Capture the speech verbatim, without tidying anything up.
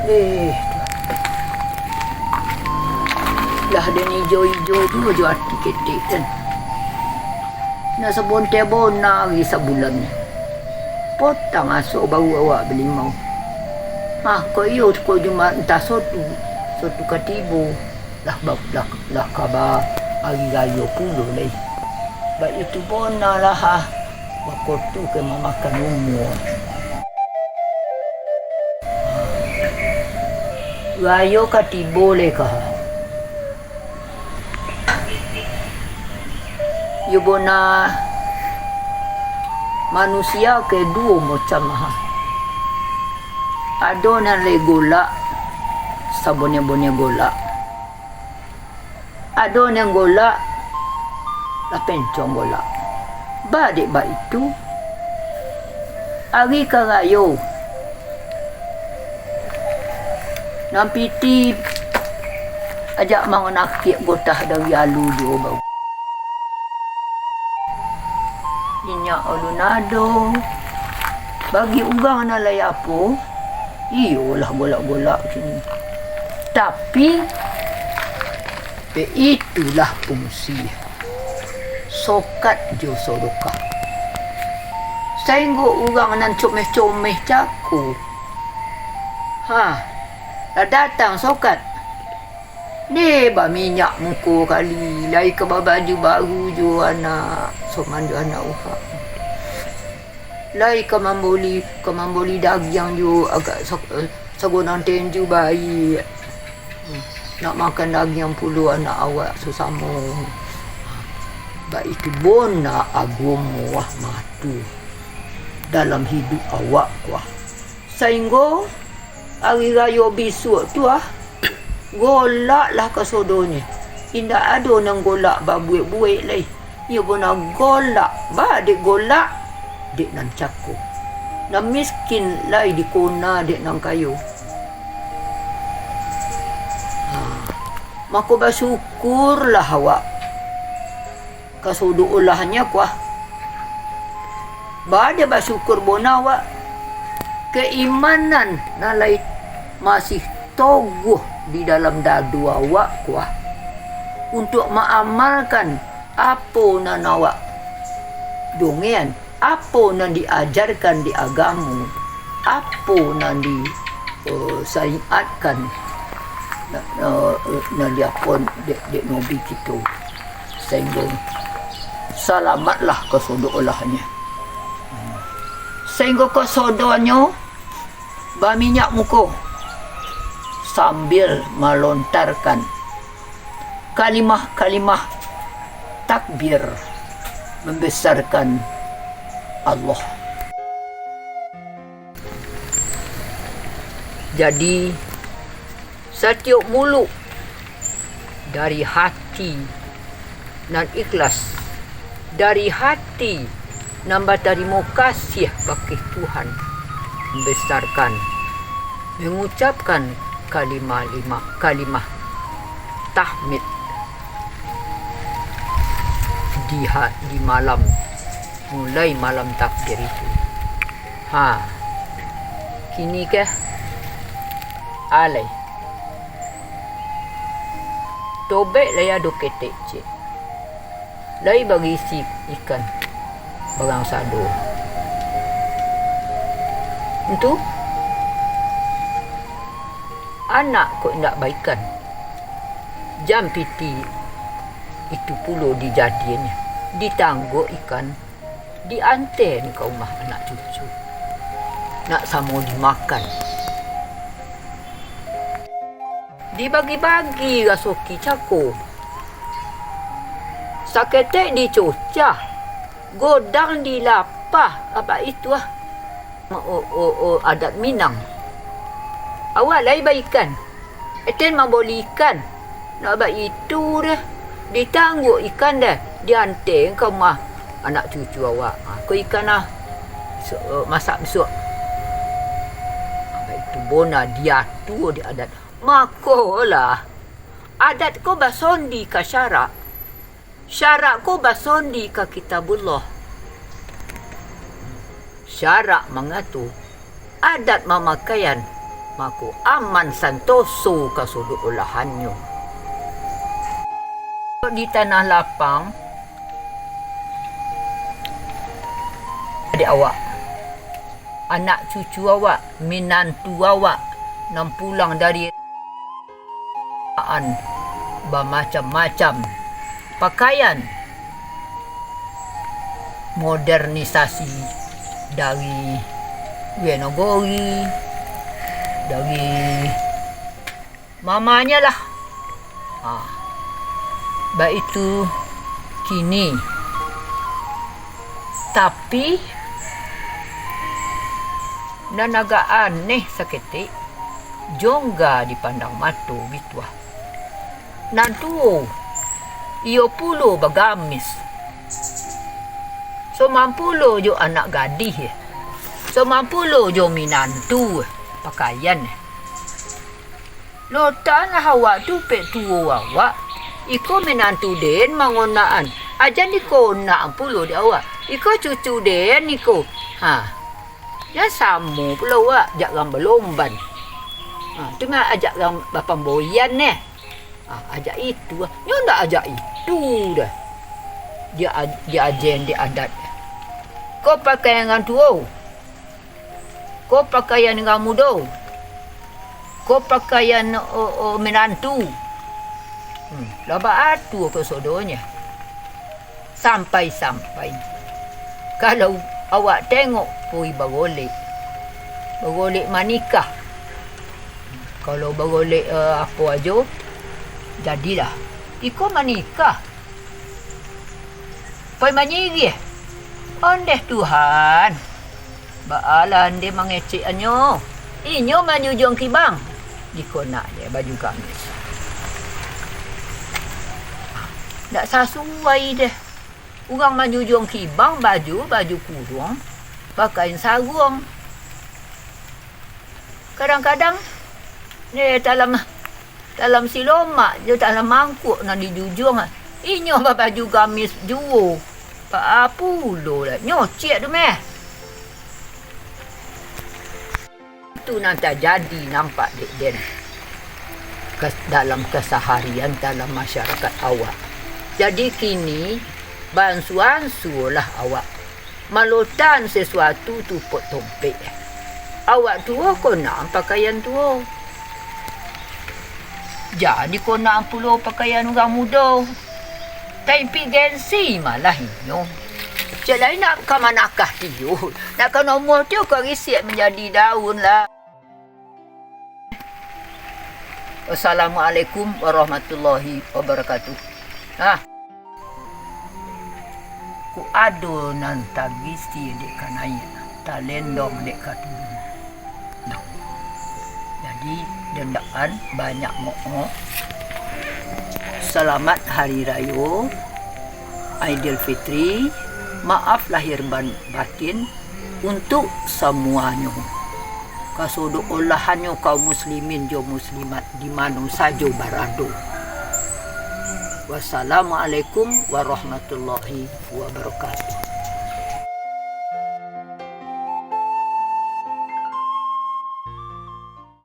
Eh, lah den ijo-ijo juo jo ati ketek den. Nak sabonte bona ari sabulan ni. Potang asok baru awak balimau. Ah, kok iyo, kok Jumaik antah Sotu, Sotu ka tibo. Lah ba-, lah, lah kaba ari rayo pulo lai. Baitu bona lah, ah. Bako tu ka mamakan umua. Rayo ka tibo lai ka. Iyo bona, manusia ka duo macam, ah. Ado nan lai golak, saboneh-boneh golak. Ado nan golak, lah pencong golak. Ba dek baitu, ari ka rayo, nan pitih ajak mangonakiak gotah dari alu juo bau. Minyak alun ado. Bagi urang nan lai apo, iyolah golak-golak kini. Tapi, baitulah fungsi sokat jo sodokah. Sainggo urang nan comeh-comeh cako, ha, lah datang sokat. Deh, baminyak muko kali, lai ka babaju baru jo anak Soman jo anak Uhak. Lai ka mamboli, ka mamboli dagiang jo agak sa-, sagonang tenju baiak. Nak makan dagiang pulo anak awak sasamo. Baitu bona agomo wah matu dalam hiduik awak, kuah. Sainggo ari rayo bisuak tu, ah, golaklah kasodonyo. Indak ado nan golak babuek-buek lai. Iyo bona golak, ba dek golak, dek nan cako. Nan miskin lai dikona dek nan kayo. Ha, mako basyukurlah awak. Kasodo olahnyo kuah. Baa dek basyukur bona awak. Keimanan nan lai masih toguah di dalam dado awak kuah, untuak maamalkan apo nan awak dongean, apo nan diajarkan di agamo, apo nan di, eh, syariatkan, na-, eh, nan diakon dek, dek Nabi kito. Sainggo salamatlah kasodo olahnyo. Sainggo kasodonyo baminyak muko, sambia malontarkan kalimah-kalimah takbir, mambesarkan Allah. Jadi, satiok muluik dari hati nan ikhlas, dari hati nan batarimo kasiah bakeh Tuhan, mambesarkan, mangucapkan kalimah-limah, kalimah tahmid di ha-, di malam, mulai malam takbir itu. Ha, kini kah? Alai. Tobek lai ado ketek, cek. Lai barisi ikan barang sado. Ntu, anak kok indak baikan. Jan pitih itu pulo dijadiannyo, ditangguak ikan, diantekan ka umah anak cucu, nak samo dimakan. Dibagi-bagi rasoki cako, saketek dicocah, godang dilapah, abak itu ah. O, o, o, adat Minang. Awak lai baikan. Eten mamboli ikan. Nak baitu deh. Ditangguak ikan deh. Diantekan ka umah anak cucu awak. Ha, ko ikan ah. Su-, masak bisuak. Ha, baitu bona diatua di adat. Makolah. Adat ko basondi ka syarak. Syarak ko basondi ka Kitabullah. Syarak mangato, adat mamakaian mako aman santoso kasodok olahannyo. Di tanah lapang, adik awak, anak cucu awak, minantu awak, nan pulang dari an bamacam-macam pakaian modernisasi dari luar nagori, dari mamanyo lah. Ha, baitu kini. Tapi, nan agak aneh saketek, jongga dipandang mato bituah. Nan tuo, iyo pulo bagamis. Somampulo jo anak gadih, somampulo jo minantu, pakaian. Lotanlah awak tu pek tuo awak, iko minantu den mangonakan, ajan dikonakan pulo dek awak, iko cucu den iko. Ha, jan samo pulo awak jak rang balomban. Ha, tu mah ajak rang bapamboian neh. Ha, ajak itu lah. Nyo ndak ajak itu doh. Dia aj-, dia ajen di adat. Ko pakaian nan tuo. Ko pakaian nan mudo. Ko pakaian, o, o, minantu. Hmm, lah baatua kasodonyo. Sampai-sampai, kalau awak tengok, poi bagolek. Bagolek manikah. Kalau bagolek, eh, apo ajo, jadilah. Iko manikah. Poi manyiriah. Ondeh Tuhan. Baalah ndeh mangecek anyo. Inyo manyujuang kibang. Dikonaknyo baju gamis. Ndak sasuai deh. Urang manyujuang kibang baju, baju kuruang, bakain saruang. Kadang-kadang, eh, dalam, dalam silomak jo dalam mangkuak nan dijujuang, inyo babaju gamis juo. Baa pulo lah, nyociak tu meh. Itu nan tajadi nampak dek den kes-, dalam keseharian dalam masyarakat awak. Jadi kini, baansu-ansulah awak. Malotan sesuatu tu pok tompek. Awak tuo konaan pakaian tuo. Jan dikonaan pulo pakaian urang mudo. Tapi gengsi malah inyo. Cek lain nak ka manakah tiyo. Nak ka nomo tiyo ka risik manjadi daun lah. Wassalamualaikum warahmatullahi wabarakatuh. Nah, kok ado nan tagisi dek ka naiak, talendong dek ka turun. Nah, jadi, dandakan banyak mo'o. Selamat Hari Rayo Aidilfitri. Maaf lahir ban-, batin. Untuak samuanyo, kasodok olahannyo kaum muslimin jo muslimat di mano sajo barado. Wassalamualaikum warahmatullahi wabarakatuh.